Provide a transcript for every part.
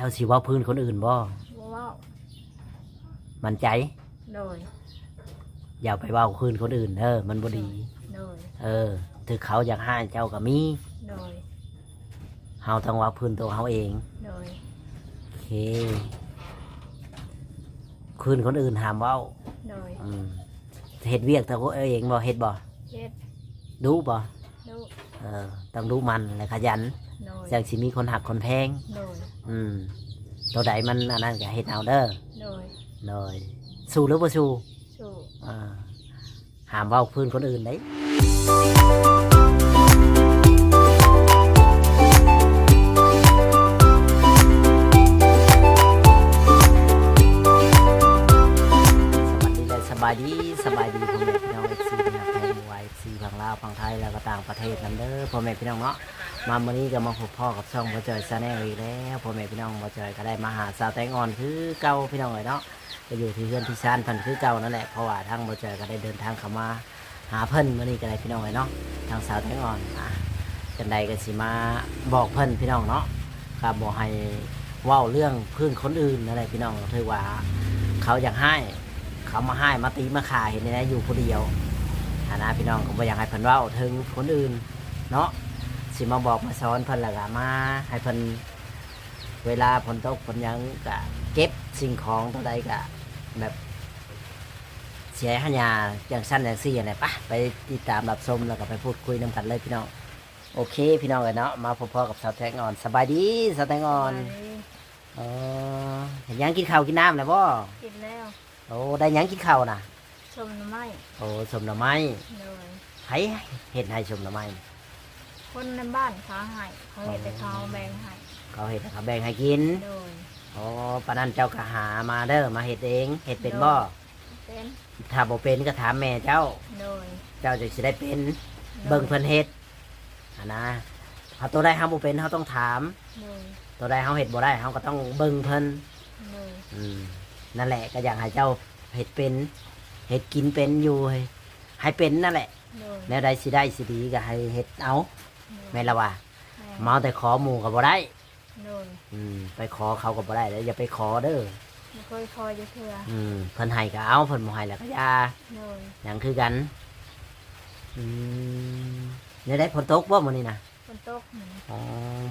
ເຈົ້າຊິເວົ້າພື້ນຄົນອື່ນບໍ່? ບໍ່ເວົ້າ. ໝັ້ນໃຈ? ໂດຍ. ຢ່າໄປເວົ້າພື້ນຄົນອື່ນເດີ ມັນບໍ່ດີ. ໂດຍ. ເອີ ຖືກເຂົາຢາກຮ້າຍເຈົ້າກໍມີ. ໂດຍ. ເຮົາຕ້ອງເວົ້າພື້ນຕົວເຮົາເອງ. ໂດຍ. ໂອເຄ. ພື້ນຄົນອື່ນຫ້າມເວົ້າ. ໂດຍ. ອືມ. ເຮັດວຽກຕົວເອງບໍ່? ເຮັດບໍ່? ເຮັດ. ດຸບໍ່? ດຸ. ເອີ ຕ້ອງດຸໝັ່ນ ແລະ ຂະຫຍັນ. ໂດຍ. ຈັ່ງຊິມີຄົນຮັກຄົນແພງ. ໂດຍ. ອືມ. ໂຕໃດມັນອັນນັ້ນກໍເຮັດເອົາເດີ. ໂດຍ. ໂດຍ. ສູ້ຫຼືບໍ່ສູ້? ສູ້. ອ່າ. ຫ້າມເວົ້າພື້ນຄົນອື່ນເດ້. ສະຫວັດດີ ແລະ ສະບາຍດີ, ສະບາຍດີພໍ່ແມ່ພີ່ນ້ອງ ເອັຟຊີ ທີ່ຮັກແພງ ບໍ່ວ່າ ເອັຟຊີ ຝັ່ງລາວ, ຝັ່ງໄທ ແລ້ວກໍຕ່າງປະເທດນຳເດີ ພໍ່ແມ່ພີ່ນ້ອງເນາະ. ມາມື້ນີ້ກໍມາພົບພໍ້ກັບຊ່ອງບ່າວຈ່ອຍ Channel ອີກແລ້ວ ພໍ່ແມ່ພີ່ນ້ອງ. ບ່າວຈ່ອຍກໍໄດ້ມາຫາສາວແຕງອ່ອນຄືເກົ່າ ພີ່ນ້ອງເອີຍເນາະ. ກໍຢູ່ທີ່ເຮືອນທີ່ຊານເພິ່ນຄືເກົ່ານັ້ນແຫຼະ ເພາະວ່າທາງບ່າວຈ່ອຍກໍໄດ້ເດີນທາງເຂົ້າມາຫາເພິ່ນມື້ນີ້ກໍໄດ້ ພີ່ນ້ອງເອີຍເນາະ. ທາງສາວແຕງອ່ອນ ອ່າ ຈັ່ງໃດກໍຊິມາບອກເພິ່ນ ພີ່ນ້ອງເນາະ, ກໍບໍ່ໃຫ້ເວົ້າເລື່ອງພື້ນຄົນອື່ນນັ້ນແຫຼະ ພີ່ນ້ອງ. ຖືວ່າເຂົາຢາກຮ້າຍ ເຂົາມາຮ້າຍມາຕີມາຂ້າ ເຮັດແນວໃດຢູ່ຜູ້ດຽວຫັ້ນນະ ພີ່ນ້ອງ. ກໍບໍ່ຢາກໃຫ້ເພິ່ນເວົ້າເຖິງຄົນອື່ນເນາະ, ຊິມາບອກມາສອນເພິ່ນ ແລ້ວກໍມາໃຫ້ເພິ່ນ ເວລາຝົນຕົກຝົນຫຍັງກະເກັບສິ່ງຂອງ ໂຕໃດກະແບບເສຍຫາຫຍ້າຈັ່ງຊັ້ນຈັ່ງຊີ້ຫັ້ນແຫຼະ. ປະ ໄປຕິດຕາມຮັບຊົມ ແລ້ວກໍໄປພູດຄຸຍນຳກັນເລີຍພີ່ນ້ອງ. ໂອເຄພີ່ນ້ອງເອີຍເນາະ, ມາພົບພໍ້ກັບສາວແຕງອ່ອນ. ສະບາຍດີສາວແຕງອ່ອນ. ສະບາຍດີ. ອໍ ເຮັດຫຍັງ ກິນເຂົ້າກິນນ້ຳແລ້ວບໍ່? ກິນແລ້ວ. ໂອ້ ໄດ້ຫຍັງກິນເຂົ້ານະ? ສົ້ມໜໍ່ໄມ້. ໂອ້ ສົ້ມໜໍ່ໄມ້. ໂດຍ. ໃຜເຮັດໃຫ້ສົ້ມໜໍ່ໄມ້? ຄົນໃນບ້ານເຂົາໃຫ້, ເຂົາເຮັດ ອໍ ແລ້ວເຂົາແບ່ງໃຫ້. ເຂົາເຮັດແລ້ວເຂົາແບ່ງໃຫ້ກິນ. ໂດຍ. ອໍ ປານນັ້ນເຈົ້າກໍຫາມາເດີ ມາເຮັດເອງ. ເຮັດເປັນບໍ່? ໂດຍ. ເປັນ. ຖ້າບໍ່ເປັນກໍຖາມແມ່ເຈົ້າ. ໂດຍ. ເຈົ້າຈຶ່ງຊິໄດ້ເປັນ. ໂດຍ. ເບິ່ງເພິ່ນເຮັດຫັ້ນນະ. ຖ້າໂຕໃດເຮົາບໍ່ເປັນ ເຮົາຕ້ອງຖາມ. ໂດຍ. ໂຕໃດເຮົາເຮັດບໍ່ໄດ້ ເຮົາກໍຕ້ອງເບິ່ງເພິ່ນ. ໂດຍ. ອືມ ນັ້ນແຫຼະ ກໍຢາກໃຫ້ເຈົ້າເຮັດເປັນ ເຮັດກິນເປັນຢູ່ ໃຫ້ເປັນນັ້ນແຫຼະ. ໂດຍ. ແນວໃດຊິໄດ້ຊິດີກໍໃຫ້ເຮັດເອົາ. ໂດຍ. ແມ່ນລະວ່າ? ແມ່ນ. ເມົາແຕ່ຂໍໝູ່ກໍບໍ່ໄດ້. ໂດຍ. ອືມ ໄປຂໍເຂົາກໍບໍ່ໄດ້ເດີ ຢ່າໄປຂໍເດີ. ບໍ່ເຄີຍຂໍຈັກເທື່ອ. ອືມ ເພິ່ນໃຫ້ກໍເອົາ ເພິ່ນບໍ່ໃຫ້ແລ້ວກໍຢ່າ. ໂດຍ. ຫຍັງຄືກັນ. ອືມ ແນວໃດ ຝົນຕົກບໍ່ມື້ນີ້ນະ? ຝົນຕົກ. ອໍ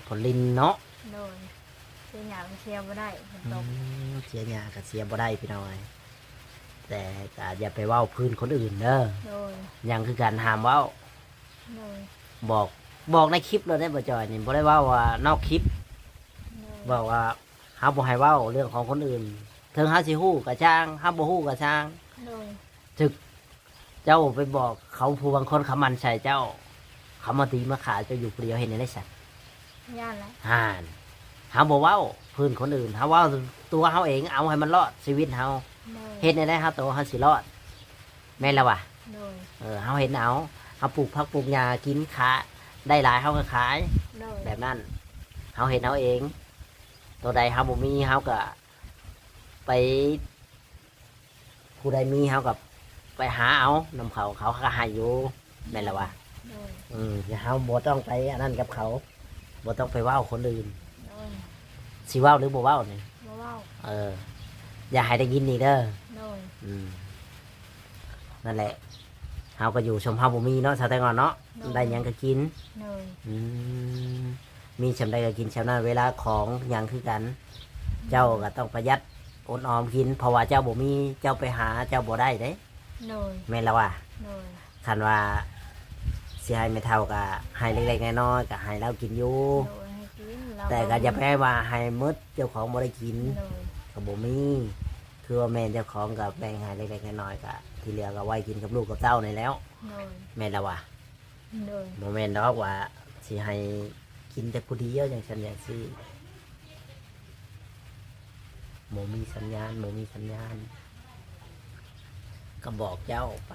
ຝົນລິນເນາະ. ໂດຍ. ເສຍຫຍ້າກໍເສຍບໍ່ໄດ້ ຝົນຕົກ. ອືມ ເສຍຫຍ້າກໍເສຍບໍ່ໄດ້ ພີ່ນ້ອງເອີຍ, ແຕ່ກໍຢ່າໄປເວົ້າພື້ນຄົນອື່ນເດີ. ໂດຍ. ຫຍັງຄືກັນ ຫ້າມເວົ້າ. ໂດຍ. ບອກ ບອກໃນຄລິບໂລດເດ້ ບ່າວຈ່ອຍນີ້ ບໍ່ໄດ້ເວົ້າວ່ານອກຄລິບ. ໂດຍ. ບອກວ່າເຮົາບໍ່ໃຫ້ເວົ້າເລື່ອງຂອງຄົນອື່ນ, ເຖິງເຮົາຊິຮູ້ກໍຊ່າງ ເຮົາບໍ່ຮູ້ກໍຊ່າງ. ໂດຍ. ຖືກ ເຈົ້າໄປບອກເຂົາ ຜູ້ບາງຄົນເຂົາໝັ້ນໃສ່ເຈົ້າ ເຂົາມາຕີມາຂ້າເຈົ້າຢູ່ຜູ້ດຽວ ເຮັດແນວໃດຊັ້ນ? ຢ້ານແຫຼະ. ຫັ້ນ ເຮົາບໍ່ເວົ້າພື້ນຄົນອື່ນ ເຮົາເວົ້າຕົວເຮົາເອງ ເອົາໃຫ້ມັນລອດຊີວິດເຮົາ. ໂດຍ. ເຮັດແນວໃດເຮົາ ໂຕເຮົາຊິລອດ ແມ່ນລະວະ? ໂດຍ. ເອີ ເຮົາເຮັດເອົາ ເຮົາປູກຜັກປູກຫຍ້າກິນ ຂາຍໄດ້ຫຼາຍເຮົາກໍຂາຍ. ໂດຍ. ແບບນັ້ນ ເຮົາເຮັດເຮົາເອງ ໂຕໃດເຮົາບໍ່ມີເຮົາກໍໄປ ຜູ້ໃດມີເຮົາກໍໄປຫາເອົານຳເຂົາ ເຂົາກໍໃຫ້ຢູ່ ແມ່ນລະວະ? ໂດຍ. ອືມ ເຮົາບໍ່ຕ້ອງໄປອັນນັ້ນກັບເຂົາ ບໍ່ຕ້ອງໄປເວົ້າຄົນອື່ນ. ໂດຍ. ຊິເວົ້າຫຼືບໍ່ເວົ້ານີ້? ບໍ່ເວົ້າ. ເອີ ຢ່າໃຫ້ໄດ້ຍິນອີກເດີ. ໂດຍ. ອືມ ນັ້ນແຫຼະ ເຮົາກໍຢູ່ຊົມເຮົາບໍ່ມີເນາະ ສາວແຕງອ່ອນເນາະ. ໂດຍ. ໄດ້ຫຍັງກໍກິນ. ໂດຍ. ອືມ ມີຊ່ຳໃດກໍກິນຊ່ຳນັ້ນ ເວລາຂອງຫຍັງຄືກັນ. ໂດຍ. ເຈົ້າກໍຕ້ອງປະຢັດອົດອອມກິນ ເພາະວ່າເຈົ້າບໍ່ມີ ເຈົ້າໄປຫາເຈົ້າບໍ່ໄດ້ເດ້. ໂດຍ. ແມ່ນລະວະ? ໂດຍ. ຄັນວ່າຊິໃຫ້ແມ່ເຖົ້າກໍໃຫ້ເລັກໆນ້ອຍໆ ກໍໃຫ້ລາວກິນຢູ່. ໂດຍ ໃຫ້ກິນ ແຕ່ກໍຢ່າໄປວ່າໃຫ້ໝົດ ເຈົ້າຂອງບໍ່ໄດ້ກິນ. ໂດຍ. ກໍບໍ່ມີ ຄືວ່າແມ່ນເຈົ້າຂອງກໍແບ່ງໃຫ້ເລັກໆນ້ອຍໆ ກໍທີ່ເຫຼືອກໍໄວ້ກິນກັບລູກກັບເຕົ້ານີ້ແລ້ວ. ໂດຍ. ແມ່ນລະວະ? ໂດຍ. ບໍ່ແມ່ນດອກວ່າຊິໃຫ້ກິນແຕ່ຜູ້ດຽວຈັ່ງຊັ້ນຈັ່ງຊີ້ ບໍ່ມີສັນຍານ ບໍ່ມີສັນຍານ ກໍບອກເຈົ້າໄປ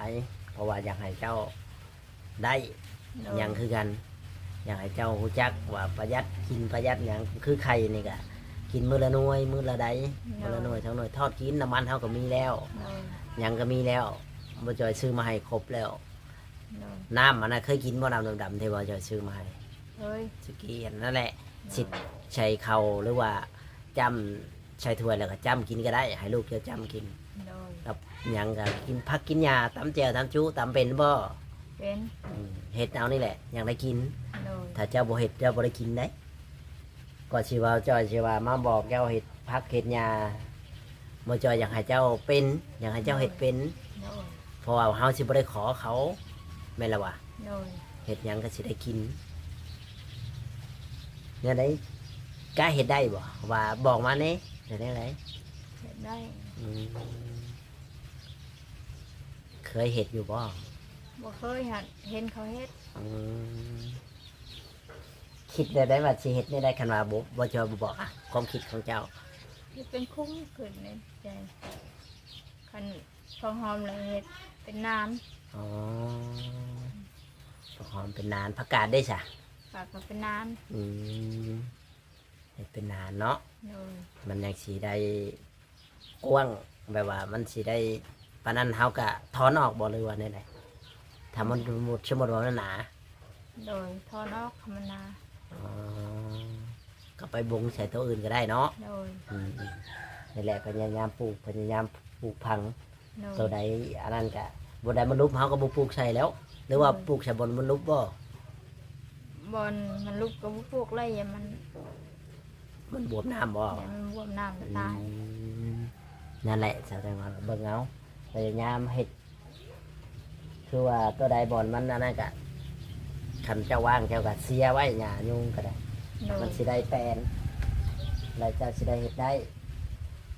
ເພາະວ່າຢາກໃຫ້ເຈົ້າໄດ້. ໂດຍ. ຫຍັງຄືກັນ ຢາກໃຫ້ເຈົ້າຮູ້ຈັກວ່າປະຢັດກິນປະຢັດຫຍັງ ຄືໄຂ່ນີ້ກະກິນມື້ລະໜ່ວຍ ມື້ລະໃດ. ໂດຍ. ມື້ລະໜ່ວຍສອງໜ່ວຍ ທອດກິນ ນ້ຳມັນເຮົາກໍມີແລ້ວ. ໂດຍ. ຫຍັງກໍມີແລ້ວ ບ່າວຈ່ອຍຊື້ມາໃຫ້ຄົບແລ້ວ. ໂດຍ. ນ້ຳອັນນັ້ນເຄີຍກິນບໍ່? ນ້ຳດຳໆ ທີ່ບ່າວຈ່ອຍຊື້ມາໃຫ້. ເຄີຍ. ສະກີອັນນັ້ນແຫຼະ. ໂດຍ. ຊິໃສ່ເຂົ້າ ຫຼືວ່າ ຈ້ຳໃສ່ຖ້ວຍແລ້ວກໍຈ້ຳກິນກໍໄດ້ ໃຫ້ລູກເຈົ້າຈ້ຳກິນ. ໂດຍ. ກັບຫຍັງກໍກິນ ຜັກກິນຫຍ້າ ຕຳແຈ່ວ ຕຳຈຸ ຕຳເປັນບໍ່? ເປັນ. ອືມ ເຮັດເອົານີ້ແຫຼະ ຫຍັງໄດ້ກິນ. ໂດຍ. ຖ້າເຈົ້າບໍ່ເຮັດ ເຈົ້າບໍ່ໄດ້ກິນເດ້. ກໍຊິເວົ້າ ຈ້ອຍຊິວ່າມາບອກເຈົ້າເຮັດຜັກເຮັດຫຍ້າ ບໍ່ຈ້ອຍຢາກໃຫ້ເຈົ້າເປັນ ຢາກໃຫ້ເຈົ້າເຮັດເປັນ. ໂດຍ. ເພາະວ່າເຮົາຊິບໍ່ໄດ້ຂໍເຂົາ ແມ່ນລະຫວາ? ໂດຍ. ເຮັດຫຍັງກໍຊິໄດ້ກິນ. ແນວໃດ ກະເຮັດໄດ້ບໍ່? ວ່າບອກມາແດ່. ເຮັດແນວໃດ? ເຮັດໄດ້. ອືມ ເຄີຍເຮັດຢູ່ບໍ່? ບໍ່ເຄີຍ ຫາກເຫັນເຂົາເຮັດ. ອືມ ຄິດແນວໃດວ່າຊິເຮັດແນວໃດ ຄັນວ່າບໍ່ ບໍ່ຈອຍບໍ່ບອກ? ອະ ຄວາມຄິດຂອງເຈົ້າ. ເຮັດເປັນຄຸ້ມຂຶ້ນໃນໃຈ ຄັນຜັກຫອມແລ້ວເຮັດເປັນໜານ. ອໍ ຜັກຫອມເປັນໜານ. ຜັກກາດເດ້ຊະ? ຜັກກາດກໍເປັນໜານ. ອືມ ເຮັດເປັນໜານເນາະ. ໂດຍ. ມັນຍັງຊິໄດ້ກວ້າງ ແບບວ່າມັນຊິໄດ້ປານນັ້ນ ເຮົາກະຖອນອອກບໍ່ ຫຼືວ່າແນວໃດ? ຖ້າມັນ ສົມມຸດ ສົມມຸດວ່າມັນໜາ. ໂດຍ. ຖອນອອກ ທຳມະດາ. ອໍ ກໍໄປບົງໃສ່ໂຕອື່ນກໍໄດ້ເນາະ. ໂດຍ. ອືມ ນີ້ແຫຼະ ພະຍາຍາມປູກ ພະຍາຍາມປູກຝັງ. ໂດຍ. ໂຕໃດອັນນັ້ນກະ ບ່ອນໃດມັນຫຼຸບ ເຮົາກໍບໍ່ປູກໃສ່ແລ້ວ ຫຼືວ່າ ໂດຍ ປູກໃສ່ບ່ອນມັນຫຼຸບບໍ່? ບ່ອນມັນຫຼຸບກໍບໍ່ປູກເລີຍ ຢ້ານມັນ ມັນບວມນ້ຳບໍ່? ຢ້ານມັນບວມນ້ຳ ອືມ ຕາຍ. ນັ້ນແຫຼະ ສາວແຕງອ່ອນ ເບິ່ງເອົາ ພະຍາຍາມເຮັດ ຄືວ່າໂຕໃດບ່ອນມັນອັນນັ້ນກະ ຄັນເຈົ້າວ່າງເຈົ້າກະເຊຍໄວ້ ຫຍ້າຍຸງກໍໄດ້. ໂດຍ. ມັນຊິໄດ້ແປນ ແລ້ວເຈົ້າຊິໄດ້ເຮັດໄດ້.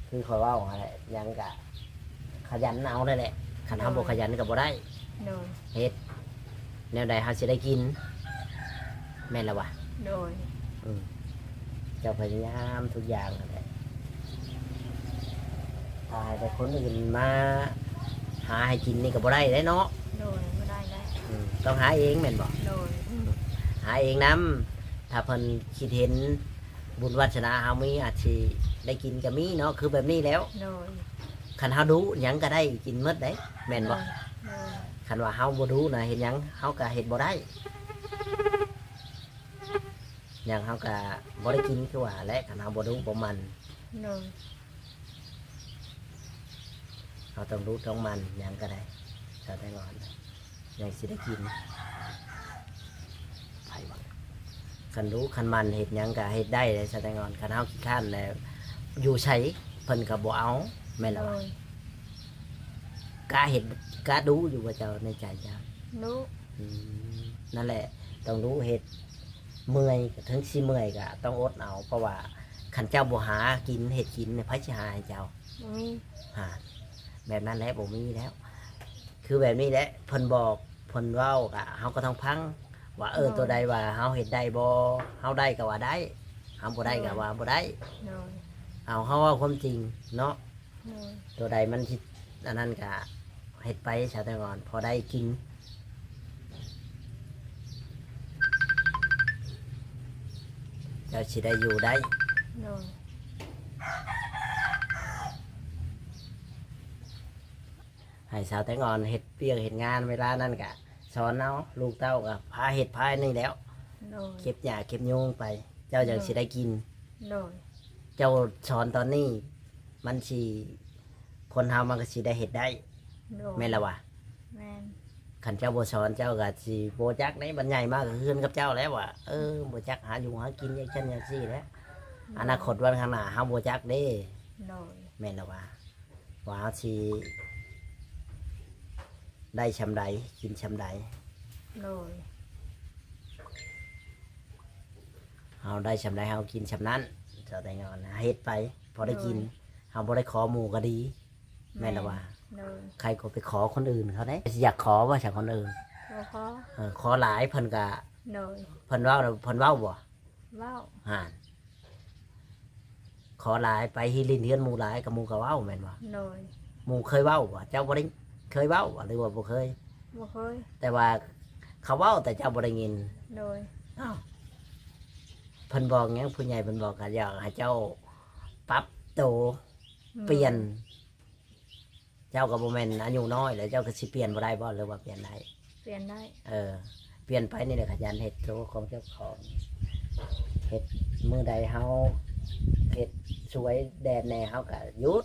ຄືຂ້ອຍເວົ້າຫັ້ນແຫຼະ ຫຍັງກະຂະຫຍັນເອົານັ້ນແຫຼະ ຄັນເຮົາ ໂດຍ ບໍ່ຂະຫຍັນກໍບໍ່ໄດ້. ໂດຍ. ເຮັດແນວໃດເຮົາຊິໄດ້ກິນ ແມ່ນລະຫວາ? ໂດຍ. ອືມ ເຈົ້າພະຍາຍາມທຸກຢ່າງຫັ້ນແຫຼະ ຖ້າໃຫ້ແຕ່ຄົນອື່ນມາຫາໃຫ້ກິນນີ້ກໍບໍ່ໄດ້ເດ້ເນາະ. ໂດຍ. ບໍ່ໄດ້ແລ້ວ. ອືມ ຕ້ອງຫາເອງແມ່ນບໍ່? ໂດຍ. ອືມ ຫາເອງນຳ ຖ້າເພິ່ນຄິດເຫັນ ບຸນວາສະໜາເຮົາມີ ອາດຊິໄດ້ກິນກໍມີເນາະ ຄືແບບນີ້ແລ້ວ. ໂດຍ. ຄັນເຮົາດຸຫຍັງກໍໄດ້ກິນໝົດເດ້ ແມ່ນບໍ່? ໂດຍ. ໂດຍ. ຄັນວ່າເຮົາບໍ່ດຸນະ ເຮັດຫຍັງເຮົາກໍເຮັດບໍ່ໄດ້ ຫຍັງເຮົາກໍບໍ່ໄດ້ກິນ ຄືວ່າແຫຼະ ຄັນເຮົາບໍ່ດຸບໍ່ໝັ່ນ. ໂດຍ. ເຮົາຕ້ອງດຸຕ້ອງໝັ່ນ ຫຍັງກໍໄດ້ ສາວແຕງອ່ອນ ຫຍັງຊິໄດ້ກິນ ໄປບໍ່? ຄັນດຸຄັນໝັ່ນເຮັດຫຍັງກະເຮັດໄດ້ເດ້ ສາວແຕງອ່ອນ. ຄັນເຮົາຂີ້ຄ້ານແລ້ວ ຢູ່ໃສເພິ່ນກະບໍ່ເອົາ ແມ່ນລະຫວາ? ໂດຍ. ກະເຮັດ ກະດຸຢູ່ບໍ່ເຈົ້າໃນໃຈເຈົ້າ? ດຸ. ອືມ ນັ້ນແຫຼະ ຕ້ອງດຸເຮັດ ເມື່ອຍ ເຖິງຊິເມື່ອຍກະຕ້ອງອົດເອົາ ເພາະວ່າຄັນເຈົ້າບໍ່ຫາກິນ ເຮັດກິນ ໃຜຊິຫາໃຫ້ເຈົ້າ? ບໍ່ມີ. ຫາ ແບບນັ້ນແຫຼະ ບໍ່ມີແລ້ວ. ຄືແບບນີ້ແຫຼະ ເພິ່ນບອກເພິ່ນເວົ້າກະ ເຮົາກໍຕ້ອງຟັງວ່າ ເອີ ໂດຍ ໂຕໃດວ່າເຮົາເຮັດໄດ້ບໍ່ ເຮົາໄດ້ກໍວ່າໄດ້ ເຮົາບໍ່ໄດ້ກໍວ່າບໍ່ໄດ້. ໂດຍ. ເອົາ ເຮົາເວົ້າຄວາມຈິງເນາະ. ໂດຍ. ໂຕໃດມັນຊິອັນນັ້ນກະເຮັດໄປ ສາວແຕງອ່ອນ ພໍໄດ້ກິນ ເຈົ້າຊິໄດ້ຢູ່ໄດ້. ໂດຍ. ໃຫ້ສາວແຕງອ່ອນເຮັດວຽກເຮັດງານ ເວລານັ້ນກະສອນເອົາ ລູກເຕົ້າກະພາເຮັດພານີ້ແລ້ວ. ໂດຍ. ເກັບຫຍ້າເກັບຍຸງໄປ ເຈົ້າຈັ່ງ ໂດຍ ຊິໄດ້ກິນ. ໂດຍ. ເຈົ້າສອນຕອນນີ້ ມັນຊິ ຄົນເຮົາມັນກໍຊິໄດ້ເຮັດໄດ້. ໂດຍ. ແມ່ນລະຫວາ? ແມ່ນ. ຄັນເຈົ້າບໍ່ສອນ ເຈົ້າກໍຊິບໍ່ຈັກເດ້ ບັດໃຫຍ່ມາກໍຄືກັນກັບເຈົ້າແລ້ວວ່າ ເອີ ບໍ່ຈັກຫາຢູ່ຫາກິນ ຈັ່ງຊັ້ນຈັ່ງຊີ້ແຫຼະ. ໂດຍ. ອະນາຄົດວັນຂ້າງໜ້າເຮົາບໍ່ຈັກເດ້. ໂດຍ. ແມ່ນລະຫວາ? ວ່າເຮົາຊິໄດ້ຊ່ຳໃດ ກິນຊ່ຳໃດ. ໂດຍ. ເຮົາໄດ້ຊ່ຳໃດເຮົາກິນຊ່ຳນັ້ນ ເຈົ້າແຕ່ງອນນະ ເຮັດໄປພໍໄດ້ກິນ. ໂດຍ. ເຮົາບໍ່ໄດ້ຂໍໝູ່ກໍດີ. ແມ່ນລະຫວາ? ແມ່ນ. ໂດຍ. ໃຜກໍໄປຂໍຄົນອື່ນເຂົາເດ້ ຢາກຂໍບໍ່ ຈາກຄົນອື່ນ? ບໍ່ຂໍ. ເອີ ຂໍຫຼາຍເພິ່ນກະ ໂດຍ ເພິ່ນເວົ້າ ເພິ່ນເວົ້າບໍ່? ເວົ້າ. ຫັ້ນ ຂໍຫຼາຍ ໄປຮີລິນເຮືອນໝູ່ຫຼາຍ ກໍໝູ່ກໍເວົ້າແມ່ນບໍ່? ໂດຍ. ໝູ່ເຄີຍເວົ້າບໍ່? ເຈົ້າບໍ່ໄດ້ເຄີຍເວົ້າບໍ່ ຫຼືວ່າບໍ່ເຄີຍ? ບໍ່ເຄີຍ. ແຕ່ວ່າເຂົາເວົ້າ ແຕ່ເຈົ້າບໍ່ໄດ້ຍິນ. ໂດຍ. ອ້າວ ເພິ່ນບອກຫຍັງ? ຜູ້ໃຫຍ່ເພິ່ນບອກກໍຢາກໃຫ້ເຈົ້າປັບໂຕ ໂດຍ ປ່ຽນ. ເຈົ້າກໍບໍ່ແມ່ນອາຍຸນ້ອຍແລ້ວ ເຈົ້າກໍຊິປ່ຽນບໍ່ໄດ້ບໍ່ ຫຼືວ່າປ່ຽນໄດ້? ປ່ຽນໄດ້. ເອີ ປ່ຽນໄປນີ້ແຫຼະ ຂະຫຍັນເຮັດໂຕຂອງເຈົ້າຂອງ ເຮັດມື້ໃດເຮົາ ເຮັດສວຍແດດແດ່ ເຮົາກໍຢຸດ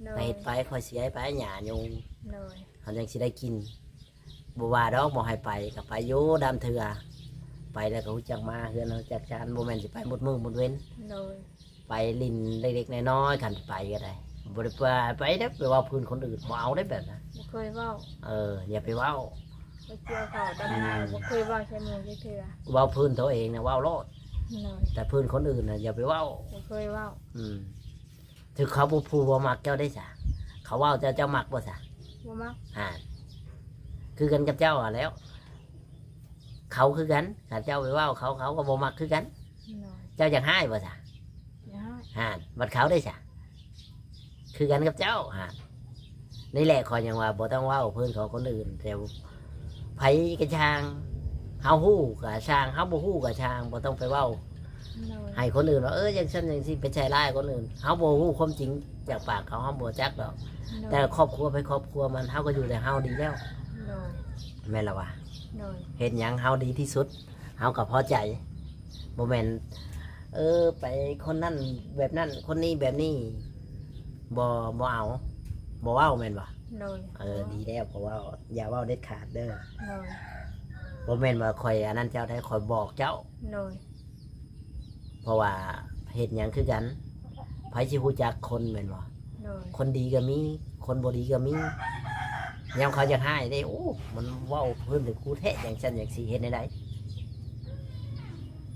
ໂດຍ ໄປເຮັດໄປ ຄ່ອຍເສຍໄປ ຫຍ້າຍຸງ ໂດຍ ເຮົາຈັ່ງຊິໄດ້ກິນ. ບໍ່ວ່າດອກ ບໍ່ໃຫ້ໄປກໍໄປຢູ່ດາມເທື່ອ ໄປແລ້ວກໍຮູ້ຈັກມາເຮືອນ ຮູ້ຈັກຊານ ບໍ່ແມ່ນຊິໄປໝົດມື້ໝົດເວັນ ໂດຍ ໄປຫຼິ້ນເລັກໆນ້ອຍໆ ຄັນໄປກໍໄດ້ ບໍ່ໄດ້ໄປ ໄປເດ້ ໄປເວົ້າພື້ນຄົນອື່ນ ບໍ່ເອົາເດ້ແບບນັ້ນ ບໍ່ເຄີຍເວົ້າ ເອີ ຢ່າໄປເວົ້າ ໄປກ່ຽວເຂົ້າດຳນາ ອືມ ບໍ່ເຄີຍເວົ້າໃສ່ໝູ່ຈັກເທື່ອ ເວົ້າພື້ນໂຕເອງນະເວົ້າໂລດ ໂດຍ ແຕ່ພື້ນຄົນອື່ນນະຢ່າໄປເວົ້າ ບໍ່ເຄີຍເວົ້າ ອືມ ຖືກເຂົາບໍ່ ຜູ້ບໍ່ມັກເຈົ້າເດ້ສະ ເຂົາເວົ້າເຈົ້າ ເຈົ້າມັກບໍ່ສະ? ບໍ່ມັກ ຫັ້ນ ຄືກັນກັບເຈົ້າຫັ້ນແຫຼ້ວ ເຂົາຄືກັນ ຄັນເຈົ້າໄປເວົ້າເຂົາ ເຂົາກໍບໍ່ມັກຄືກັນ ໂດຍ ເຈົ້າຢາກຮ້າຍບໍ່ສະ? ຢາກຮ້າຍ ຫັ້ນ ບັດເຂົາເດ້ສະ ຄືກັນກັບເຈົ້າຫັ້ນ. ນີ້ແຫຼະ ຂ້ອຍຍັງວ່າບໍ່ຕ້ອງເວົ້າພື້ນຂອງຄົນອື່ນ ແຕ່ໃຜກໍຊ່າງ ເຮົາຮູ້ກໍຊ່າງ ເຮົາບໍ່ຮູ້ກໍຊ່າງ ບໍ່ຕ້ອງໄປເວົ້າ ໂດຍ ໃຫ້ຄົນອື່ນວ່າ ເອີ ຈັ່ງຊັ້ນຈັ່ງຊີ້ ໄປໃສ່ຮ້າຍຄົນອື່ນ ເຮົາບໍ່ຮູ້ຄວາມຈິງຈາກປາກເຂົາ ເຮົາບໍ່ຈັກດອກ ໂດຍ ແຕ່ຄອບຄົວໃຜຄອບຄົວມັນ ເຮົາກໍຢູ່ແຕ່ເຮົາດີແລ້ວ ໂດຍ ແມ່ນລະວ່າ ໂດຍ ເຮັດຫຍັງເຮົາດີທີ່ສຸດ ເຮົາກໍພໍໃຈ ບໍ່ແມ່ນ ເອີ ໄປຄົນນັ້ນແບບນັ້ນ ຄົນນີ້ແບບນີ້ ບໍ່ ບໍ່ເອົາ ບໍ່ເວົ້າແມ່ນບໍ່? ໂດຍ ເອີ ດີແລ້ວ ບໍ່ເວົ້າ ຢ່າເວົ້າເດັດຂາດເດີ ໂດຍ ບໍ່ແມ່ນວ່າຂ້ອຍອັນນັ້ນເຈົ້າໄດ໋ ຂ້ອຍບອກເຈົ້າ ໂດຍ ເພາະວ່າເຮັດຫຍັງຄືກັນ ໃຜຊິຮູ້ຈັກຄົນແມ່ນບໍ່? ໂດຍ ຄົນດີກໍມີ ຄົນບໍ່ດີກໍມີ ຍາມເຂົາຢາກຮ້າຍເດ້ ໂອ້ ມັນເວົ້າພື້ນໃສ່ກູແທ້ ຈັ່ງຊັ້ນຈັ່ງຊີ້ ເຮັດແນວໃດ?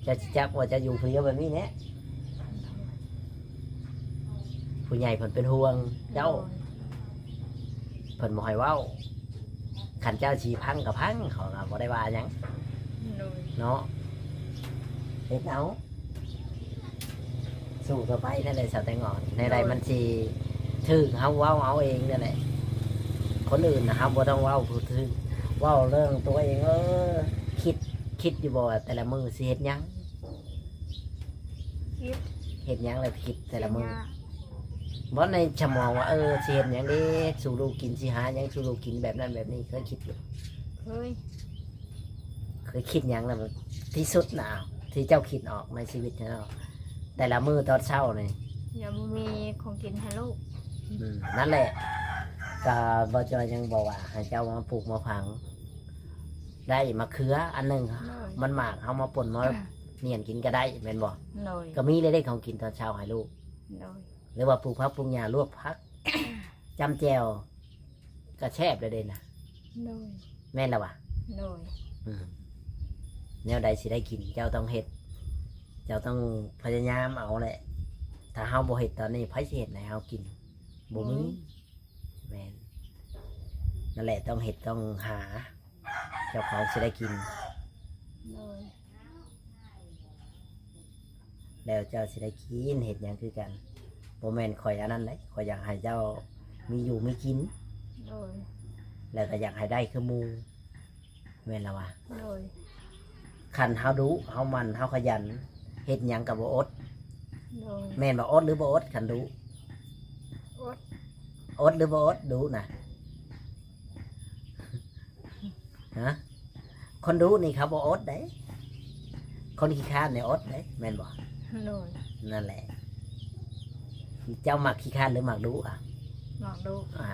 ເຈົ້າຊິຈັກວ່າເຈົ້າຢູ່ຜູ້ດຽວແບບນີ້ແຫຼະ ຜູ້ໃຫຍ່ເພິ່ນເປັນຫ່ວງເຈົ້າ ໂດຍ ເພິ່ນບໍ່ໃຫ້ເວົ້າ ຄັນເຈົ້າຊິພັງກໍພັງ ເຂົາກໍບໍ່ໄດ້ວ່າຫຍັງ ໂດຍ ເນາະ ເຮັດເອົາ ສູ້ຕໍ່ໄປນັ້ນແຫຼະ ສາວແຕງອ່ອນ ແນວໃດ ໂດຍ ມັນຊິຖືກ ເຮົາເວົ້າເອົາເອງນັ້ນແຫຼະ ຄົນອື່ນນະເຮົາບໍ່ຕ້ອງເວົ້າ ຜູ້ຖືກ ເວົ້າເລື່ອງຕົວເອງ ເອີ ຄິດ ຄິດຢູ່ບໍ່ວ່າແຕ່ລະມື້ຊິເຮັດຫຍັງ? ຄິດ ເຮັດຫຍັງແລ້ວຄິດແຕ່ລະມື້? ບໍ່ໃນສະໝອງວ່າ ເອີ ຊິເຮັດຫຍັງເດ ສູ່ລູກກິນ ຊິຫາຫຍັງສູ່ລູກກິນ ແບບນັ້ນແບບນີ້ ເຄີຍຄິດຢູ່? ເຄີຍ ເຄີຍຄິດຫຍັງແລ້ວທີ່ສຸດນະ ທີ່ເຈົ້າຄິດອອກໃນຊີວິດເຈົ້າ ແຕ່ລະມື້ຕອນເຊົ້ານີ້? ຍັງບໍ່ມີຂອງກິນໃຫ້ລູກ ອືມ ນັ້ນແຫຼະ ກໍບໍ່ຈອຍຍັງບອກວ່າໃຫ້ເຈົ້າມາປູກມາຝັງ ໄດ້ໝາກເຂືອອັນໜຶ່ງ ໂດຍ ມັນໝາກ ເຮົາມາປົ່ນມາ ອ່າ ໜຽນກິນກໍໄດ້ແມ່ນບໍ່? ໂດຍ ກໍມີເລັກໆຂອງກິນຕອນເຊົ້າໃຫ້ລູກ ໂດຍ ຫຼືວ່າປູກຜັກປູກຫຍ້າ ລວກຜັກ ຈ້ຳແຈ່ວ ກໍແຊບແລ້ວເດ້ນະ ໂດຍ ແມ່ນລະຫວາ? ໂດຍ ອືມ ແນວໃດຊິໄດ້ກິນ ເຈົ້າຕ້ອງເຮັດ ເຈົ້າຕ້ອງພະຍາຍາມເອົາແຫຼະ ຖ້າເຮົາບໍ່ເຮັດຕອນນີ້ ໃຜຊິເຮັດໃຫ້ເຮົາກິນ? ບໍ່ມີ ບໍ່ມີ ແມ່ນ ນັ້ນແຫຼະ ຕ້ອງເຮັດ ຕ້ອງຫາ ເຈົ້າຂອງຊິໄດ້ກິນ ໂດຍ ແລ້ວເຈົ້າຊິໄດ້ກິນ ເຮັດຫຍັງຄືກັນ ບໍ່ແມ່ນຂ້ອຍອັນນັ້ນເດ້ ຂ້ອຍຢາກໃຫ້ເຈົ້າມີຢູ່ມີກິນ ໂດຍ ແລ້ວກໍຢາກໃຫ້ໄດ້ຄືໝູ່ ແມ່ນລະຫວາ? ໂດຍ ຄັນເຮົາດຸ ເຮົາໝັ່ນ ເຮົາຂະຫຍັນ ເຮັດຫຍັງກໍບໍ່ອົດ ໂດຍ ແມ່ນບໍ່? ອົດຫຼືບໍ່ອົດ ຄັນດຸ? ອົດ ອົດຫຼືບໍ່ອົດ ດຸນະ? ຮະ ຄົນດຸນີ້ເຂົາບໍ່ອົດເດ້ ຄົນຂີ້ຄ້ານນີ້ອົດເດ້ ແມ່ນບໍ່? ໂດຍ ນັ້ນແຫຼະ ເຈົ້າມັກຂີ້ຄ້ານຫຼືມັກດຸອະ? ມັກດຸ ອ່າ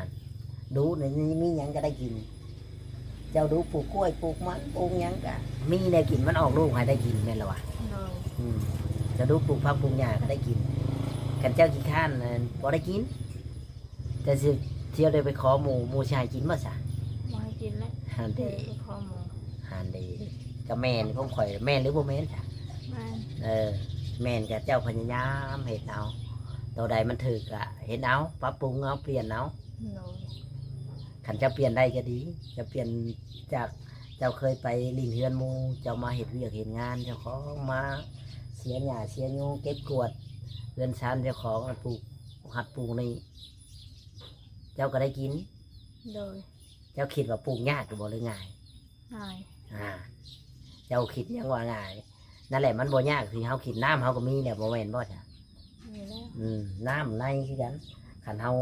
ດຸນີ້ມີຫຍັງກໍໄດ້ກິນ ເຈົ້າດຸປູກກ້ວຍ ປູກມັນ ປູກຫຍັງກໍມີແນວກິນ ມັນອອກລູກໃຫ້ໄດ້ກິນ ແມ່ນລະຫວາ? ໂດຍ ອືມ ເຈົ້າດຸປູກຜັກປູກຫຍ້າກໍໄດ້ກິນ ຄັນເຈົ້າຂີ້ຄ້ານນັ້ນບໍ່ໄດ້ກິນ. ແຕ່ຊິທ່ຽວໄດ້ໄປຂໍໝູ່ ໝູ່ຊິໃຫ້ກິນບໍ່ຊະ? ບໍ່ໃຫ້ກິນແຫຼະ ຫັ້ນເດ ໄປຂໍໝູ່ ຫັ້ນເດ ກໍແມ່ນຂອງຂ້ອຍ ແມ່ນຫຼືບໍ່ແມ່ນຊະ? ແມ່ນ ເອີ ແມ່ນ ກໍເຈົ້າພະຍາຍາມເຮັດເອົາ ໂຕໃດມັນຖືກກໍເຮັດເອົາ ປັບປຸງເອົາ ປ່ຽນເອົາ ໂດຍ ຄັນເຈົ້າປ່ຽນໄດ້ກໍດີ ເຈົ້າປ່ຽນຈາກ ເຈົ້າເຄີຍໄປຫຼິ້ນເຮືອນໝູ່ ເຈົ້າມາເຮັດວຽກເຮັດງານເຈົ້າຂອງ ມາເສຍຫຍ້າເສຍຍຸງ ເກັບກວາດເຮືອນຊານເຈົ້າຂອງ ອັນປູກ ຫັດປູກນີ້ ເຈົ້າກໍໄດ້ກິນ ໂດຍ ເຈົ້າຄິດວ່າປູກຍາກຢູ່ບໍ່ ຫຼືງ່າຍ? ງ່າຍ ອ່າ ເຈົ້າຄິດຫຍັງວ່າງ່າຍ? ນັ້ນແຫຼະ ມັນບໍ່ຍາກທີ່ເຮົາຄິດ ນ້ຳເຮົາກໍມີແລ້ວ ບໍ່ແມ່ນບໍ່ຊະ? ມີແລ້ວ ອືມ ນ້ຳໃນຄືກັນ ຄັນເຮົາ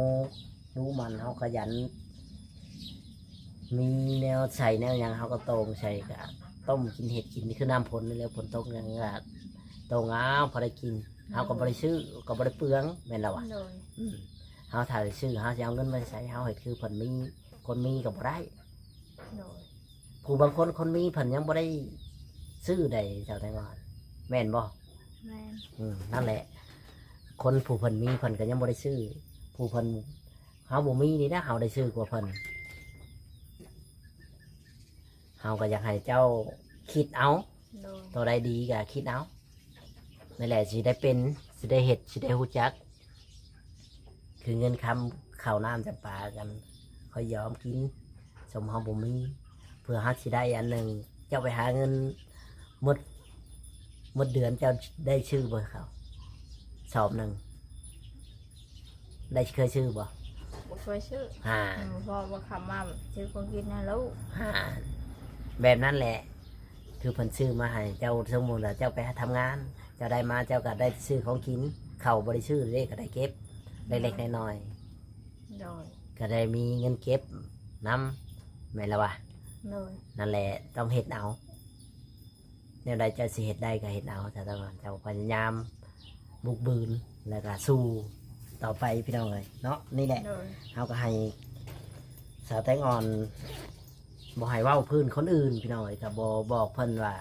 ດຸໝັ່ນ ເຮົາຂະຫຍັນ ມີແນວໃສ່ແນວຫຍັງ ເຮົາກໍໂຕ່ງໃສ່ ກໍຕົ້ມກິນ ເຮັດກິນ ຄືນ້ຳຝົນນີ້ແຫຼະ ຝົນຕົກຫຍັງກໍໂຕ່ງເອົາ ພໍໄດ້ກິນ. ເຮົາກໍບໍ່ໄດ້ຊື້ ກໍບໍ່ໄດ້ເປືອງ ແມ່ນລະວະ? ໂດຍ ອືມ ເຮົາຖ້າໄດ້ຊື້ ເຮົາຊິເອົາເງິນມາໃສ? ເຮົາເຮັດຄືເພິ່ນມີ ຄົນມີກໍບໍ່ໄດ້. ໂດຍ ຜູ້ບາງຄົນຄົນມີເພິ່ນຍັງບໍ່ໄດ້ຊື້ໃດ໋ ເຈົ້າແຕງອ່ອນ ແມ່ນບໍ່? ແມ່ນ ອືມ ນັ້ນແຫຼະ ຄົນຜູ້ເພິ່ນມີເພິ່ນກໍຍັງບໍ່ໄດ້ຊື້ ຜູ້ເພິ່ນ ເຮົາບໍ່ມີນີ້ນະ ເຮົາໄດ້ຊື້ກວ່າເພິ່ນ. ເຮົາກໍຢາກໃຫ້ເຈົ້າຄິດເອົາ ໂດຍ ໂຕໃດດີກໍຄິດເອົາ ນັ້ນແຫຼະ ຊິໄດ້ເປັນ ຊິໄດ້ເຮັດ ຊິໄດ້ຮູ້ຈັກ ຄືເງິນຄຳ ເຂົ້ານ້ຳຈຳປາກັນ ຂ້ອຍຍອມກິນ ສົມເຮົາບໍ່ມີ ເພື່ອເຮົາຊິໄດ້ອັນໜຶ່ງ ເຈົ້າໄປຫາເງິນໝົດ ໝົດເດືອນເຈົ້າໄດ້ຊື້ບໍ່ເຂົ້າສອບໜຶ່ງ? ໄດ້ເຄີຍຊື້ບໍ່? ບໍ່ເຄີຍຊື້ ຫາ ອືມ ເພາະວ່າຄຳມາຊື້ຂອງກິນໃຫ້ລູກ ຫາ ແບບນັ້ນແຫຼະ ຄືເພິ່ນຊື້ມາໃຫ້ເຈົ້າ ສົມມຸດວ່າເຈົ້າໄປຫາທຳງານ ເຈົ້າໄດ້ມາເຈົ້າກໍໄດ້ຊື້ຂອງກິນ ເຂົ້າບໍ່ໄດ້ຊື້ເດ້ ກໍໄດ້ເກັບເລັກໆນ້ອຍໆ ໂດຍ ກໍໄດ້ມີເງິນເກັບນຳ ແມ່ນລະວະ? ໂດຍ ນັ້ນແຫຼະ ຕ້ອງເຮັດເອົາ ແນວໃດເຈົ້າຊິເຮັດໄດ້ກໍເຮັດເອົາ ເຈົ້າຕ້ອງ ເຈົ້າພະຍາຍາມບຸກບືນ ແລ້ວກໍສູ້ຕໍ່ໄປ ພີ່ນ້ອງເອີຍເນາະ. ນີ້ແຫຼະ ໂດຍ ເຮົາກໍໃຫ້ສາວແຕງອ່ອນ ບໍ່ໃຫ້ເວົ້າພື້ນຄົນອື່ນ ພີ່ນ້ອງເອີຍ ກໍບໍ່ ບອກເພິ່ນວ່າ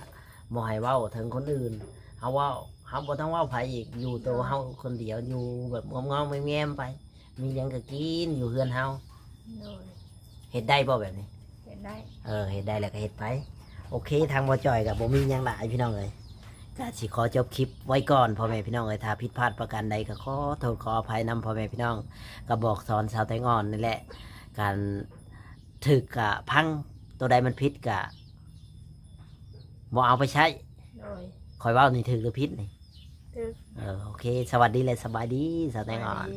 ບໍ່ໃຫ້ເວົ້າເຖິງຄົນອື່ນ ເຮົາເວົ້າ ເຮົາບໍ່ຕ້ອງເວົ້າໃຜອີກ ຢູ່ໂຕ ໂດຍ ເຮົາຄົນດຽວ ຢູ່ແບບງອມໆແງມໆໄປ ມີຫຍັງກໍກິນຢູ່ເຮືອນເຮົາ ໂດຍ ເຮັດໄດ້ບໍ່ແບບນີ້? ເຮັດໄດ້ ເອີ ເຮັດໄດ້ແລ້ວກໍເຮັດໄປ. ໂອເຄ ທາງບໍ່ຈ່ອຍກໍບໍ່ມີຫຍັງຫຼາຍພີ່ນ້ອງເອີຍ ກໍຊິຂໍຈົບຄລິບໄວ້ກ່ອນພໍ່ແມ່ພີ່ນ້ອງເອີຍ. ຖ້າຜິດພາດປະການໃດກໍຂໍໂທດຂໍອະໄພນຳພໍ່ແມ່ພີ່ນ້ອງ ກໍບອກສອນສາວແຕງອ່ອນນີ້ແຫຼະ ການຖືກກະຟັງ ໂຕໃດມັນຜິດກະບໍ່ເອົາໄປໃຊ້. ໂດຍ ຂ້ອຍເວົ້ານີ້ຖືກຫຼືຜິດນີ້? ຖືກ ເອີ ໂອເຄ ສະຫວັດດີ ແລະ ສະບາຍດີ ສາວແຕງອ່ອນ.